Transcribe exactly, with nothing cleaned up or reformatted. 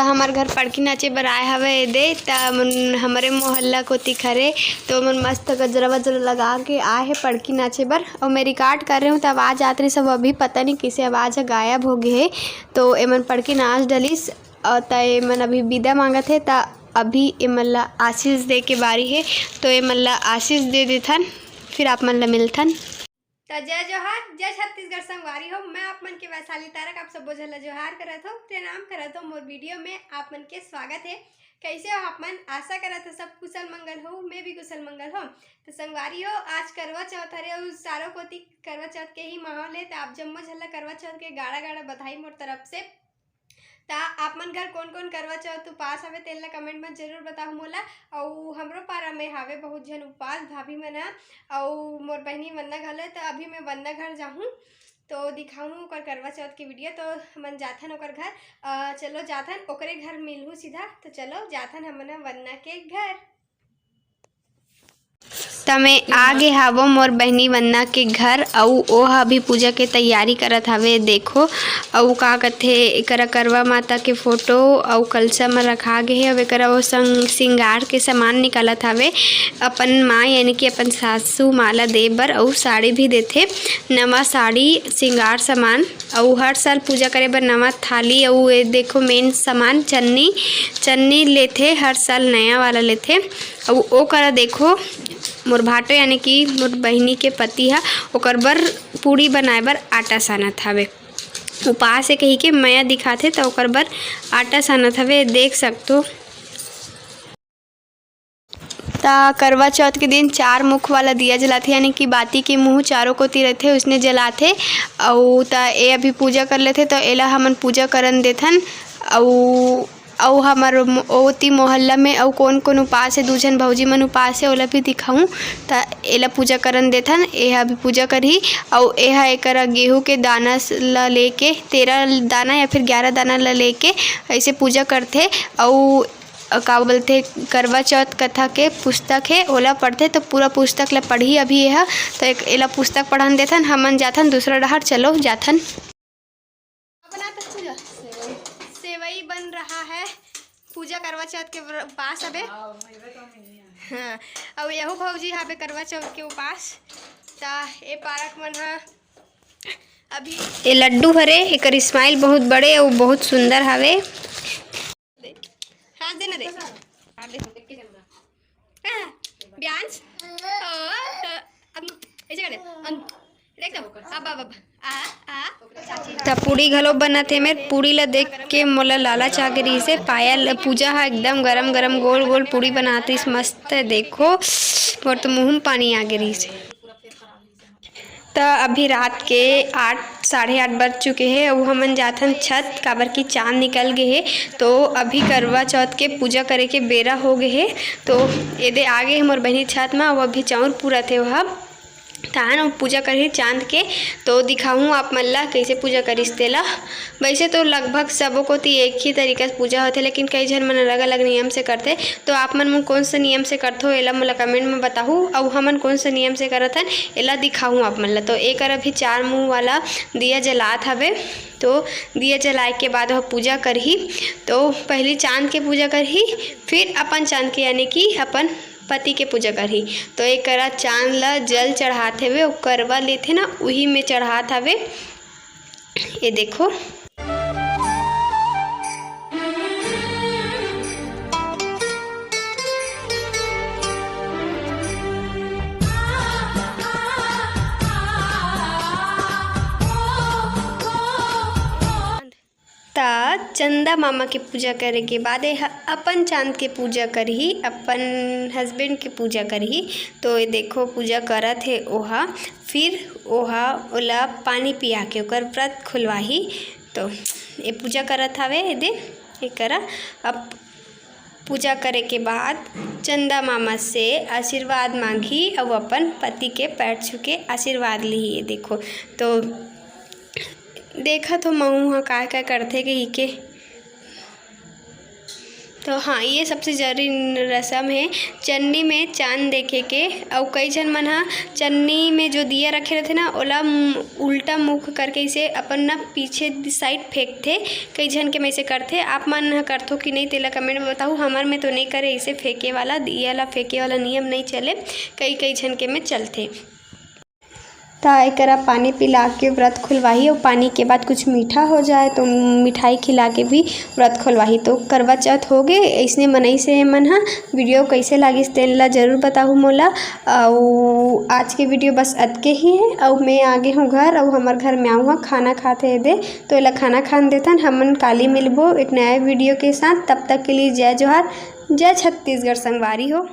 त हमर घर पड़की नाचे बर आए हवे एदे, त मन हमरे मोहल्ला कोती खरे, तो मन मस्त गजरा वजरा लगा के आए हे पड़की नाचे बर। अउ मैं रिकॉर्ड कर रहे हूँ, त आवाज़ आत रही सब, अभी पता नहीं किसे आवाज़ ह गायब हो गए हे। तो एमन पड़की नाच डलिस, अ, त एमन अभी विदा मांगत हे, त अभी एमन ला आशीष दे के बारी हे, तो एमन ला आशीष दे देथन, फिर आप मन ला मिलथन। त जय जोहार, जय छत्तीसगढ़ संगवारी हो। मैं आप मन के वैशाली तारक आप सबो झन ला जोहार करत हो, प्रणाम करत हो। मोर वीडियो में आप मन के स्वागत हे। कैसे हो आप मन? आशा करत हो सब कुशल मंगल हो, मैं भी कुशल मंगल हो। तो संगवारी हो, आज करवा चौथ हरे अउ चारों कोती करवा चौथ के ही माहौल हे। त आप जम्मो झन ला करवा चौथ के गाड़ा गाड़ा बधाई मोर तरफ से। त आप मन घर कोन कोन करवा चौथ उपास हवे, तेन ला कमेंट में जरूर बताहू मोला। अउ हमरो पारा में हावे बहुत झन उपास, भाभी मन ह, अउ मोर बहिनी वंदना घलो हे। त अभी मैं वंदना घर जाहूँ, तो दिखाहूँ ओकर करवा चौथ के वीडियो। तो हमन जाथन ओकर घर। अ, चलो जाथन ओकरे घर मिलहूँ सीधा। तो चलो जाथन हमन ह वंदना के घर। त मैं आ गे हावो मोर बहिनी वंदना के घर, अउ ओ ह अभी पूजा के तैयारी करत हवे। देखो, अउ का कथे, एकरा करवा माता के फोटो अउ कलसा म रखा गे हे, अउ एकरा ओ संग सिंगार के सामान निकालत हवे, अपन माँ यानी कि अपन सासू माँ ला दे बर, अउ साड़ी भी देथे, नवा साड़ी, सिंगार सामान। अउ हर साल पूजा करे बर नवा थाली, अउ ये देखो मेन सामान चन्नी, चन्नी लेथे, हर साल नया वाला लेथे। अउ ओ करा देखो, मोर भाटो यानी कि मोर बहिनी के पति ह ओकर बर पूड़ी बनाए बर आटा सानत हवे। उपास हे कहिके मया दिखाथे, त ओकर बर आटा सानत हवे, देख सकथो। त करवा चौथ के दिन चार मुख वाला दिया जलाथे, यानी कि बाती के मुंह चारों कोती रहिथे, उसने जलाथे। अउ त ए अभी पूजा कर लेथे, त एला हमन पूजा करन देथन। अउ अउ हमर मो-, ओती मोहल्ला में अउ कोन कोन उपास हे, दू झन भौजी मन उपास हे, ओला भी दिखाऊं। त एला पूजा करन देथन, एहा अभी पूजा करही। अउ एहा एकरा गेहूं के दाना स-, ल लेके, तेरह दाना या फिर ग्यारह दाना ल लेके ऐसे पूजा करथे। अउ का बोलथे, करवा चौथ कथा के पुस्तक हे, ओला पढ़थे। तो पूरा पुस्तक ला पढ़ही अभी एहा। तो एक, एला पुस्तक पढ़न देथन, हमन जाथन दूसरा डहर। चलो जाथन। अपना तो पूजा। सेवई बन रहा है, पूजा करवा चौथ के व्र-, उपास हबे। हाँ, अउ यहू भौजी हबे करवा चौथ के उपास। त ए पारक मन ह अभी ए लड्डू हरे, एकर स्माइल बहुत बड़े अउ बहुत सुंदर हवे। हाथ देना रे। हाथ दे। हाँ, ब्यांश। ओ, ओ, अब ऐसे कर दे। अन-, एकदम। अब, अब, अब। आ, आ। त पूड़ी घलो बनत हे मेर। पूड़ी ला देख के मोला लालच आ गे रहिस हे। पायल पूजा ह एकदम गरम गरम गोल गोल पूड़ी बनात रहिस, मस्त। देखो, मोर तो मुंह में पानी आ गे रहिस हे। त अभी रात के आठ, साढ़े आठ बज चुके हे अउ हमन जाथन छत, काबर कि चांद निकल गे हे। तो अभी करवा चौथ के पूजा करे के बेरा हो गे हे। तो एदे आ गे हे मोर बहिनी छत म, अउ अभी चाउर पुरत हे ओहा। तहान अउ पूजा करही चांद के, तो दिखाहूँ आप मन ला कइसे पूजा करिस तेला। वैसे तो लगभग सबो कोती एक ही तरीका से पूजा होथे, लेकिन कई झन मन अलग-अलग नियम से करथे। तो आप मन, मन कोन से नियम से करथो, एला मोला comment में बताहू, अउ हमन कोन से नियम से करत हन, एला दिखाहू आप मन ला। तो एकर अभी चार मुंह वाला दिया जलात हवे। तो दिया जलाए के बाद वह पूजा करही। तो पहली चांद के पूजा करही, फिर अपन चांद के, यानी कि अपन पति के पूजा करही। तो एकरा चांद ला जल चढ़ात हवे, ओ करवा लेथे ना, उही में चढ़ात हवे। ये देखो। त चंदा मामा के पूजा करे के बाद एह अपन चांद के पूजा करही, अपन husband के पूजा करही। तो ये देखो, पूजा करत हे ओहा, फिर ओहा ओला पानी पिया के ओकर व्रत खुलवाही। तो ये पूजा करत हावे, एदे एकरा अब पूजा करे के बाद चंदा मामा से आशीर्वाद मांगही अउ अपन पति के पैर छू के आशीर्वाद लिही। ये देखो, तो देखत हो महू ह काय काय करथे कहिके। तो हाँ, ये सबसे जरूरी रसम है चन्नी में चांद देखे के। अउ कई झन मन ह चन्नी में जो दिया रखे रहथे ना, ओला मु-, उल्टा मुख करके इसे अपन ना पीछे साइड फेंकथे। कई झन के में इसे करथे, आप मन ह करथो कि नहीं, तेला कमेंट में बताहू। हमर में तो नहीं करे इसे फेंके वाला, दिया ला फेंके वाला नियम नहीं चले, कई कई झन के में चलथे। त एकरा पानी पिला के व्रत खुलवाही, अउ पानी के बाद कुछ मीठा हो जाए तो मिठाई खिला के भी व्रत खुलवाही। तो करवा चौथ हो गे। अइसने मनई से मन ह। वीडियो कैसे लागिस तेन ला जरूर बताहू मोला। अउ आज के वीडियो बस अतके ही है। अउ मैं आगे हूँ घर, अउ हमर घर में आऊँ हूँ खाना खाते दे, तो एला खाना खान देथन। हमन काली मिलबो एक नया वीडियो के साथ। तब तक के लिए जय जोहार, जय छत्तीसगढ़ संगवारी हो।